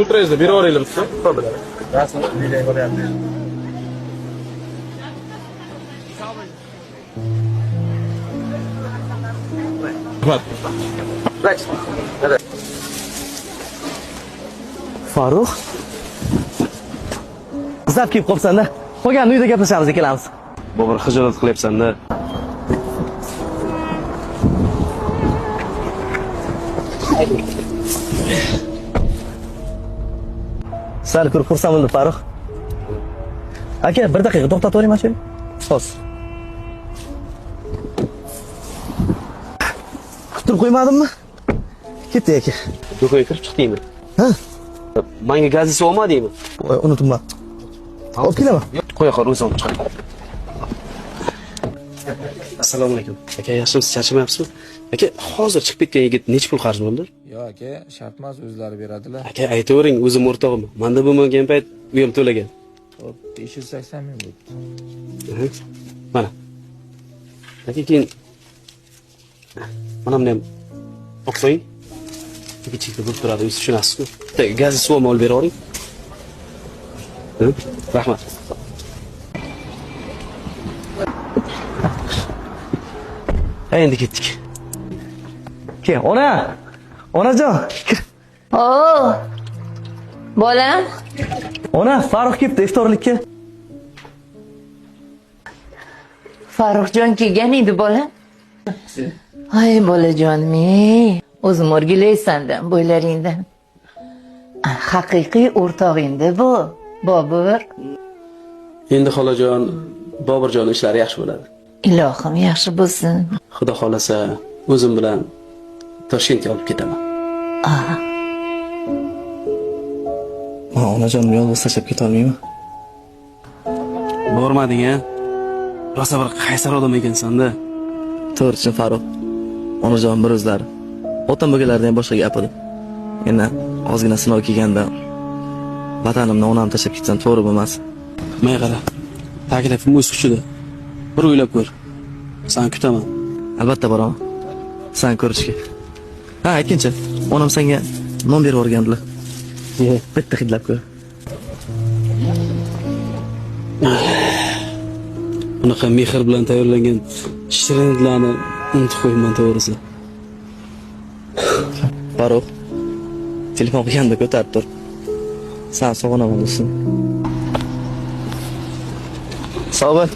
O'tirangizda, berib yuboringlar bitta. Rahmat. Farruh. Zap kelib qolibsan-da. Qolganini uyda gaplashamiz, ikkalamiz. Bobur, xijolat qilyapsan-da. Sani ko'rib xursand bo'ldim, Farruh. Aka, bir daqiqa to'xtatib oling mashinani. Hozir. Kuttirib qo'ymadimmi? Ketdik aka. Do'konga kirib chiqdingmi? Ha? Menga gazisi olmadingmi? Voy, unutibman. Olib kelaman. Qo'ya qol, o'zim olib chiqaman. Assalomu alaykum. Aka, yaxshimisiz? Charchamayapsizmi? Aka, hozir chiqib ketgan yigit necha pul qarz bo'ldi? Yo'q aka, shart emas, o'zlari beradilar. Aka, aytavering, o'zim o'rtog'im. Menda bo'lmagan payt u ham to'lagan. Xo'p, 580 ming bo'libdi. Mana. Aka, keyin mana buni ham olib qo'ying. Kichikda bo'lib turadi, o'zi tushunasiz-ku. Bitta gazli suv ham olib beravering. Rahmat. Ha, endi ketdik. Kel, ona. Onajon. Kir. Oo. Bolam, Ona, Farruh kelibdi iftorlikka. Farruhjon kelgan edi bolam. Ay bolajonim, ey, o'zim o'rgilaysan-da bo'ylaringdan. Haqiqiy o'rtog'ingda bu, Bobur. Endi xolajon, Boburjon ishlari yaxshi bo'ladi. Ilohim yaxshi bo'lsin. Xudo xolasa o'zim bilan Toshkentga olib ketaman. Ma, onajonim yolg'iz tashlab keta olmayman. Bormading a? Rosa bir qaysar odam ekansan-da. To'g'risi Farruh. Onajonim bir o'zlari. Otam bo'lganlarida ham boshqa gap edi. Endi ozgina sinov kelganda vatanimni onamni tashlab ketsam to'g'ri bo'lmas. May qara. Taklifim o'z kuchida. Bir o'ylab ko'r. Seni kutaman. Albatta boraman. Seni ko'rishga. Ha, aytgancha, onam senga non berib yuborgandilar. Bitta hidlab ko'r. Bunaqa mehr bilan tayyorlangan shirinliklarni unutib qo'yibman to'g'risi. Farruh, telefon qilganda ko'tarib tur. Seni sog'inaman do'stim. Sog' bo'l.